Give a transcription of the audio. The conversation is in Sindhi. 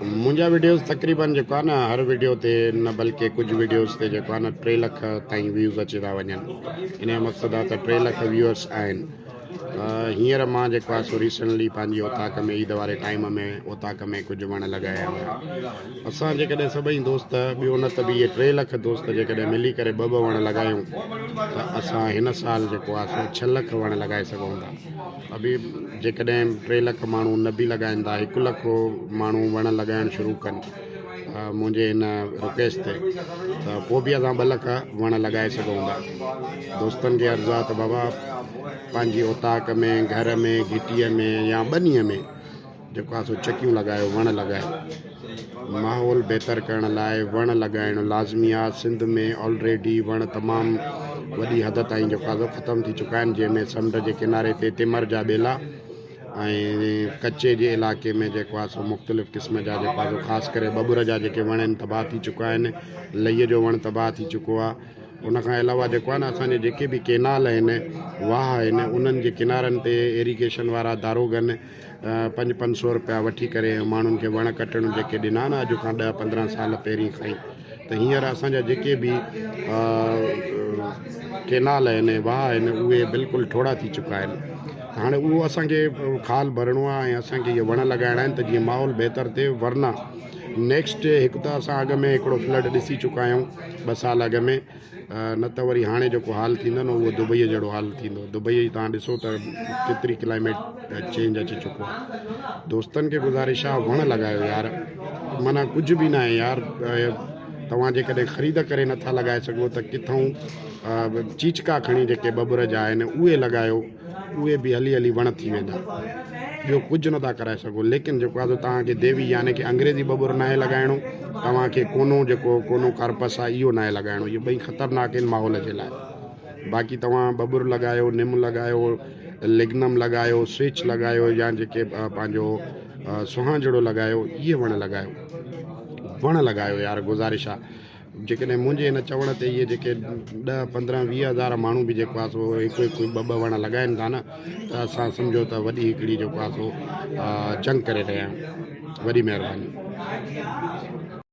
منهنجا وڊيوز تقريبن جيڪو آهي نه هر وڊيو تي نه بلڪه ڪجهه وڊيوز تي جيڪو آهي نه ٽي لک تائين ويوز اچي ٿا وڃن ان جو مقصد آهي ته ٽي لک ويوئرس آهن هينئر مان جيڪو آهي سو ريسنٽلي پنهنجي اوطاق ۾ عيد واري ٽائيم ۾ اوطاق ۾ ڪجهه وڻ لڳايا هيا اسان جيڪڏهن سڀئي دوست ٻيو نه ته به اهي ٽي لک دوست جيڪڏهن ملي ڪري ٻه ٻه وڻ لڳايون ته اسان هن سال جيڪو آهي سو ڇهه لک وڻ لڳائي سگهون ٿا ابي جيڪڏهن ٽي لک ماڻهو نه به لڳائن ٿا هڪ لک ماڻهو وڻ لڳائڻ شروع ڪن منهنجي هن رڪويسٽ تي ته پوء به اسان ٻه لک وڻ لڳائي سگهون ٿا دوستن کي عرض آ ته بابا پنهنجي اوطاق ۾ گهر ۾ گهٽيء ۾ يا ٻنيء ۾ جيڪو آ سو چڪيون لڳايو وڻ لڳايو ماحول بهتر ڪرڻ لاء وڻ لڳائڻ لازمي آ سنڌ ۾ آلريڊي وڻ تمام وڏي حد تائين جيڪو آ سو ختم ٿي چڪا آهن جنهن ۾ سمنڊ جي ڪناري تي تمر جا ٻيلا ۽ ڪچي جي علائقي ۾ جيڪو آ سو مختلف قسم جا جيڪو آ سو خاص ڪري ٻٻر جا جيڪي وڻ آهن تباهه ٿي چڪا آهن لئي جو وڻ تباهه ٿي چڪو آ ان کان علاوه جيڪو آهي نه اسان جي جيڪي به ڪينال آهن واهه آهن انهن جي ڪنارن تي ايريگيشن وارا داروغن پنج پنج سو روپيا وٺي ڪري ۽ ماڻهن کي وڻ ڪٽڻ جيڪي ڏنا نه اڄ کان ڏهه 15 سال پهرين کان ئي ته هينئر اسان جا جيڪي به ڪينال آهن واهه آهن اهي بلڪل ٺوڙها ٿي چڪا آهن ته هاڻي اهو اسان کي خال ڀرڻو آهي ۽ اسان کي اهي وڻ لڳائڻا آهن ته جيئن ماحول بهتر ٿئي ورنه نيڪسٽ هڪ ته اسان اڳ ۾ هڪڙو فلڊ ڏسي چڪا آهيون ٻه سال اڳ ۾ نه ته وري هاڻي جيڪو حال ٿيندو نه اهو دبئيء جهڙو حال ٿيندو. دبئيء جي توهان ڏسو ته ڪيتري ڪلائميٽ چينج اچي چڪو آهي. دوستن کي گذارش آهي وڻ لڳايو يار معنيٰ ڪجهه به ناهي يار توهان جيڪڏهن خريد ڪري نٿا لڳائي سگهو ته ڪٿئون چيچڪا کڻي جيڪي ٻٻر جا آهن اهي لڳايو. اهي به هلي هلي وڻ ٿي ويندا. ٻيو ڪجهه نٿا ڪرائي سگهو. ليڪن جيڪو آهي سو توهان کي ديوي يعني ڪي انگريزي ٻٻر ناهي لڳائڻو، توهان کي ڪونو جيڪو ڪونو ڪارپس آهي اهو ناهي لڳائڻو. اهي ٻئي خطرناڪ آهن ماحول جي لاء. باقي توهان ٻٻر لڳايو، نم لڳايو، لگنم لڳايو، سوئچ لڳايو يا جيڪي پنهنجو سهانجڙو لڳايو، اهي وڻ لڳايو. وڻ لڳايو يار گذارش آهي. جيڪڏهن منهنجي هن چوڻ تي اهي جيڪي ڏهه 15 20 هزار ماڻهو به جيڪو آهي سو هڪ هڪ ٻه ٻه وڻ لڳائن ٿا نه ته اسان سمجهو ته وڏي هڪڙي جيڪو آهي سو جنگ ڪري رهيا آهيون. وڏي مهرباني.